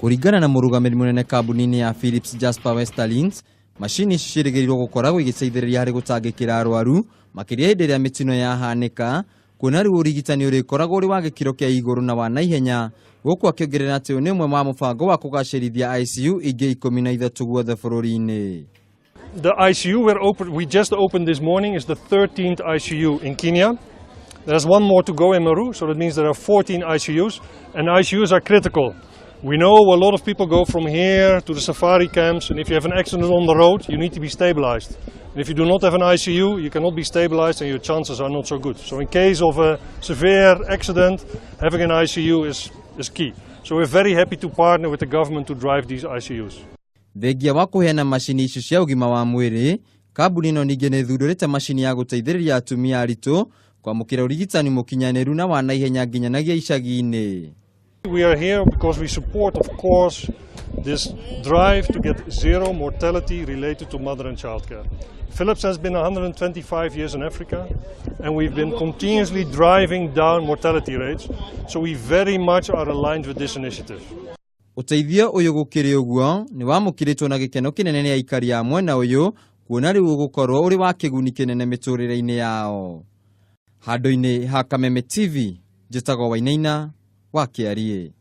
Kũringana na mũrũgamĩrĩri mũnene kambuni-inĩ ya Philips Jasper Westerlings, macini ici ciĩrĩgĩrĩirwo gũkoragwo igĩteithĩrĩria harĩ gũtangĩkĩra arwaru makĩria hĩndĩ ĩrĩa mĩtino yahanĩka, kuona rĩu ũrigitani ũrĩkoragwo ũrĩ wa gĩkĩro kĩa igũrũ na wa naihenya, gũkũ akĩongerera atĩ ũyũ nĩ ũmwe wa mũbango wa kũgacĩrithia ICU ingĩ 13 guothe bũrũri-inĩ. The ICU we just opened this morning is the 13th ICU in Kenya. There's one more to go in Meru, so that means there are 14 ICUs, and ICUs are critical. We know a lot of people go from here to the safari camps, and if you have an accident on the road, you need to be stabilized. And if you do not have an ICU, you cannot be stabilized and your chances are not so good. So in case of a severe accident, having an ICU is key. So we're very happy to partner with the government to drive these ICUs. Thengia wa kũheana macini icio cia ũgima wa mwĩrĩ, kambuni ĩno ningĩ nĩ ĩthundũrĩte macini ya gũteithĩrĩria atumia aritũ kwamũkĩra ũrigitani mũkinyanĩru na wa naihenya nginyanagia icagi-inĩ. We are here because we support, of course, this drive to get zero mortality related to mother and child care. Philips has been 125 years in Africa, and we've been continuously driving down mortality rates, so we very much are aligned with this initiative. Ũteithio ũyũ gũkĩrĩ ũguo nĩ wamũkĩrĩtwo na gĩkeno kĩnene nĩ aikari a mwena ũyũ, kuona rĩu ũgũkorwo ũrĩ wa kĩguni kĩnene mĩtũrĩre-inĩ yao. Handũ-inĩ ha Kameme TV, njĩtagwo Wainaina wa Kĩariĩ.